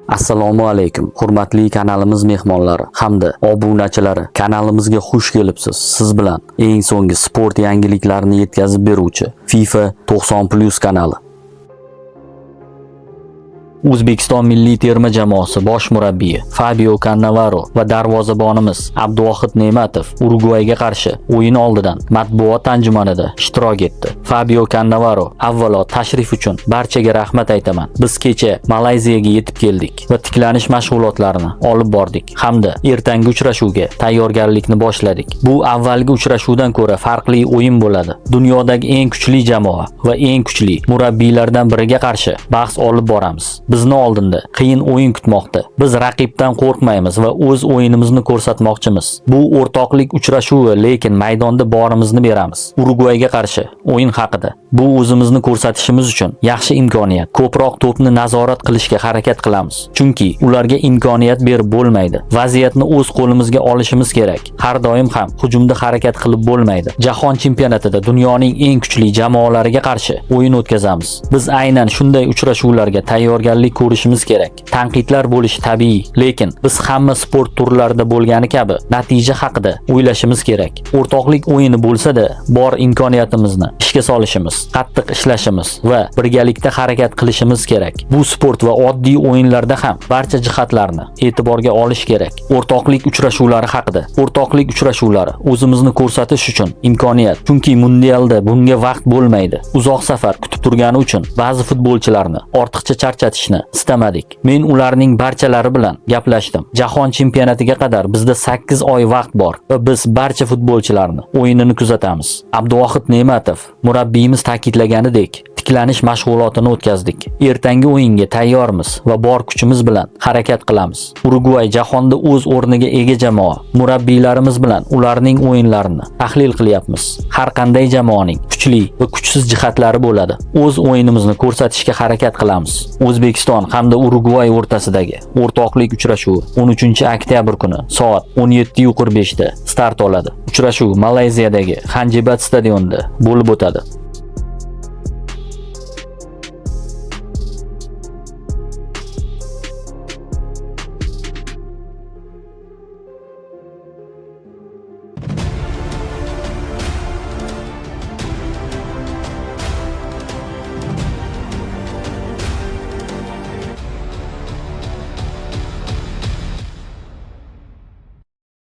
Assalomu alaykum, hurmatli kanalimiz mehmonlari hamda obunachilari. Kanalimizga xush kelibsiz. Siz bilan eng so'nggi sport yangiliklarini yetkazib beruvchi FIFA 90+ kanali. O'zbekiston milliy terma jamoasi bosh murabbiyi Fabio Cannavaro va darvozabonimiz Abduvohid Ne'matov Urugvayga qarshi o'yin oldidan matbuot anjumanida ishtirok etdi. Fabio Cannavaro: "Avvalo tashrif uchun barchaga rahmat aytaman. Biz kecha Malayziyaga yetib keldik va tiklanish mashg'ulotlarini olib bordik hamda ertangi uchrashuvga tayyorgarlikni boshladik. Bu avvalgi uchrashuvdan ko'ra farqli o'yin bo'ladi. Dunyodagi eng kuchli jamoa va eng kuchli murabbiylardan biriga qarshi bahs olib boramiz. Bizni oldinda qiyin o'yin kutmoqda. Biz raqibdan qo'rqmaymiz va o'z o'yinimizni ko'rsatmoqchimiz. Bu o'rtoqlik uchrashuvi, lekin maydonda borimizni beramiz." Urugvayga qarshi o'yin haqida: "Bu o'zimizni ko'rsatishimiz uchun yaxshi imkoniyat. Ko'proq to'pni nazorat qilishga harakat qilamiz. Chunki ularga imkoniyat berib bo'lmaydi. Vaziyatni o'z qo'limizga olishimiz kerak. Har doim ham hujumda harakat qilib bo'lmaydi. Jahon chempionatida dunyoning eng kuchli jamoalariga qarshi o'yin o'tkazamiz. Biz aynan shunday uchrashuvlarga tayyorgarlik ko'rishimiz kerak. Tanqidlar bo'lishi tabiiy, lekin biz hamma sport turlarida bo'lgani kabi natija haqida o'ylashimiz kerak. O'rtoqlik o'yini bo'lsa-da, bor imkoniyatimizni ishga solishimiz, qattiq ishlashimiz va birgalikda harakat qilishimiz kerak. Bu sport va oddiy o'yinlarda ham barcha jihatlarni e'tiborga olish kerak." O'rtoqlik uchrashuvlari haqida: "O'rtoqlik uchrashuvlari o'zimizni ko'rsatish uchun imkoniyat, chunki mundialda bunga vaqt bo'lmaydi. Uzoq safar kutib turgani uchun ba'zi futbolchilarni ortiqcha charchatishni istamadik. Men ularning barchalari bilan gaplashdim. Jahon chempionatiga qadar bizda 8 oy vaqt bor va biz barcha futbolchilarni o'yinini kuzatamiz." Abduvohid Ne'matov: "Murabbiyimiz ta'kidlaganidek, tiklanish mashg'ulotini o'tkazdik. Ertangi o'yinga tayyormiz va bor kuchimiz bilan harakat qilamiz. Urugvay jahonda o'z o'rniga ega jamoa. Murabbiylarimiz bilan ularning o'yinlarini tahlil qilyapmiz. Har qanday jamoaning kuchli va kuchsiz jihatlari bo'ladi. O'z o'yinimizni ko'rsatishga harakat qilamiz." O'zbekiston hamda Urugvay o'rtasidagi o'rtoqlik uchrashuvi 13-oktyabr kuni soat 17:45 da start oladi. Uchrashuv Malayziyadagi Hang Jebat stadionida bo'lib o'tadi.